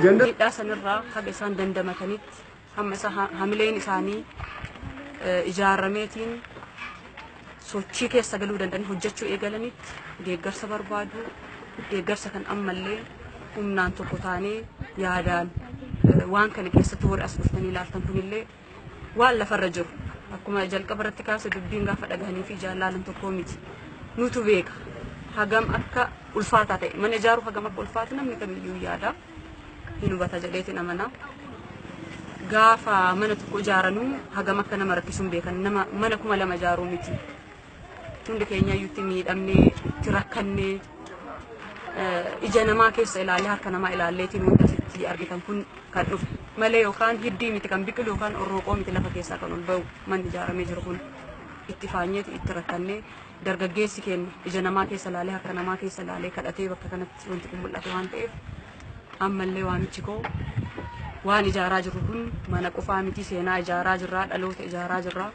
Miidhaa sanirraa haga isaan dandamatanitti hamma isa hamileen isaanii ijaarameetiin sochii keessa galuu danda'an hojjechuu eegalanitti deeggarsa barbaadu. Deeggarsa kan ammallee humnaan tokko taanee yaadaan waan kana keessatti warri as dhuftanii ilaaltan kunillee waan lafarra jiru akkuma jalqaba irratti kaase dubbiin gaafa dhagahanii fi ijaan laalan tokkoo miti. Nutu beeka hagam akka ulfaataa ta'e mana ijaaruu hagam akka ulfaatu namni kamiyyuu yaada hin hubata jedheetiin amana. Gaafa mana tokko ijaaranuu hagam akka nama rakkisuun beekan nama mana 2000 ijaaruu miti. Hundi keenya iyyuutti miidhamnee itti rakkannee ija namaa keessa ilaalee harka namaa ilaalleetiin wanta asitti argitan kun kan dhufe malee yookaan hiddii miti kan biqilu yookaan orrooqoo miti lafa keessaa kan ol ba'u manni ijaaramee jiru kun itti faanyeeti itti rakkannee dargaggeessi keenya ija namaa keessa ilaalee harka namaa keessa ilaalee kadhatee bakka kanatti wanti kun mul'ate waan ta'eef ammallee waamichi koo waan ijaaraa jirru kun mana qofaa miti seenaa ijaaraa jirraa dhaloota ijaaraa jirraa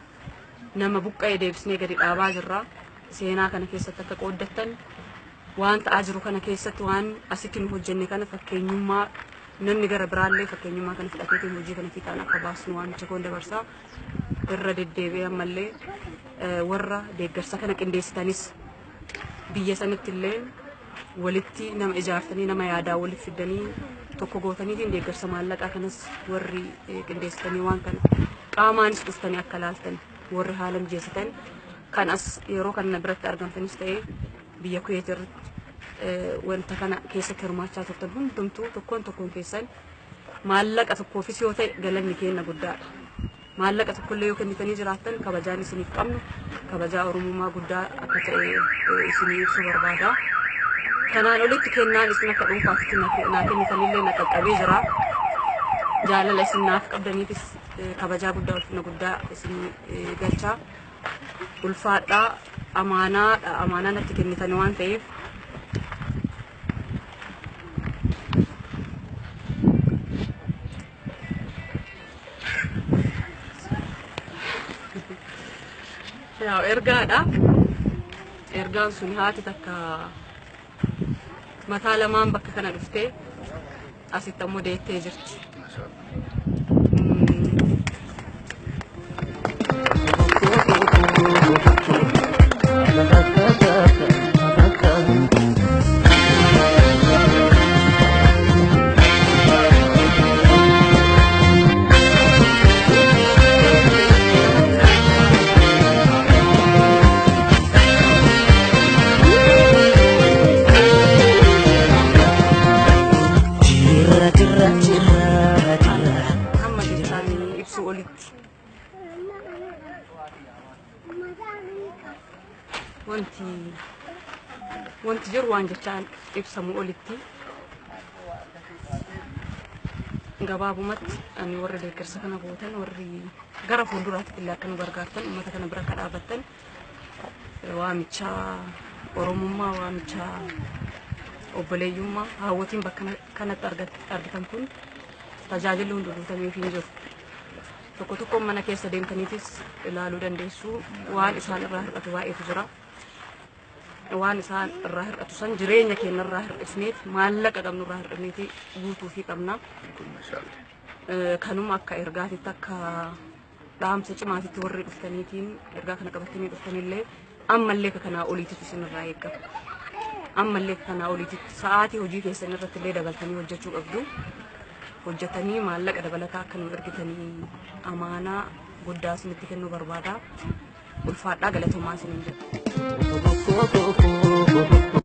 nama buqqa'ee deebisnee gadi dhaabaa jirraa seenaa kana keessatti akka qooddattan waan ta'aa jiru kana keessatti waan asitti nu hojjenne kana fakkeenyummaa namni gara biraallee fakkeenyummaa kana fudhateetiin hojii kana fiixaan akka baasnu waamicha koon dabarsaa irra deddeebi'ee ammallee warra deeggarsa kana qindeessitanis biyya sanitti illee walitti nama ijaartanii nama yaadaa walitti fiddanii tokko gootaniitiin deeggarsa maallaqaa kanas warri qindeessitanii waan kana qaamaanis dhuftanii akka laaltan warri haala mijeessitan kan as yeroo kana biratti argamtanis ta'ee biyya Kuweet irratti wanta kana keessatti hirmaachaa turtan hundumtuu tokkoon tokkoon keessan maallaqa tokkoofis yoo ta'e galanni keenya guddaadha. Maallaqa tokkollee yoo kennitanii jiraattan kabajaan isiniif qabnu kabajaa Oromummaa guddaa akka ta'e isinii ibsuu barbaada. Kanaan olitti kennaan isin akka dhuunfaatti naa kennitanillee na qaqqabee jira. Jaalala isin naaf qabdaniifis kabajaa guddaa ulfina guddaa isin galchaa. Ulfaadhaa amaanaa amaanaa natti kennitan waan ta'eef yaa ergaadha. Ergaan sun haati takka mataa lamaan bakka kana dhuftee asitti ammoo deettee jirti. Jirra jirra jirra jirra. Hamma jechaan ibsuu olitti. Wanti jiru waan jechaan ibsamu olitti. Gabaabumatti ani warra deeggarsa kana gootan warri gara fuulduraatti illee akka nu gargaartan uummata kana bira akka dhaabbattan waamicha Oromummaa waamicha obboleeyyummaa haawwatiin bakka kanatti argitan kun tajaajilli hundi guutameef hin jiru. Tokko tokkoon mana keessa deemtaniitis ilaaluu dandeessu waan isaan irraa hir'atu baay'eetu jira. Waan isaan irraa hir'atu san jireenya keenya irraa hir'isneet maallaqa qabnu irraa hir'isneeti guutuufii qabna. Kanuma akka ergaatitti akka dhaamsa cimaatitti warri dhuftaniitiin ergaa kana qabatanii dhuftanillee ammallee akka kanaa oliititu isin irraa eegama. Ammallee akka kanaa oliititti sa'aatii hojii keessan irratti illee dabaltanii hojjechuu qabdu. Hojjetanii maallaqa dabalataa akka nu ergitanii amaanaa guddaa isinitti kennuu barbaada. Ulfaadhaa galatoomaa isiniin jedha.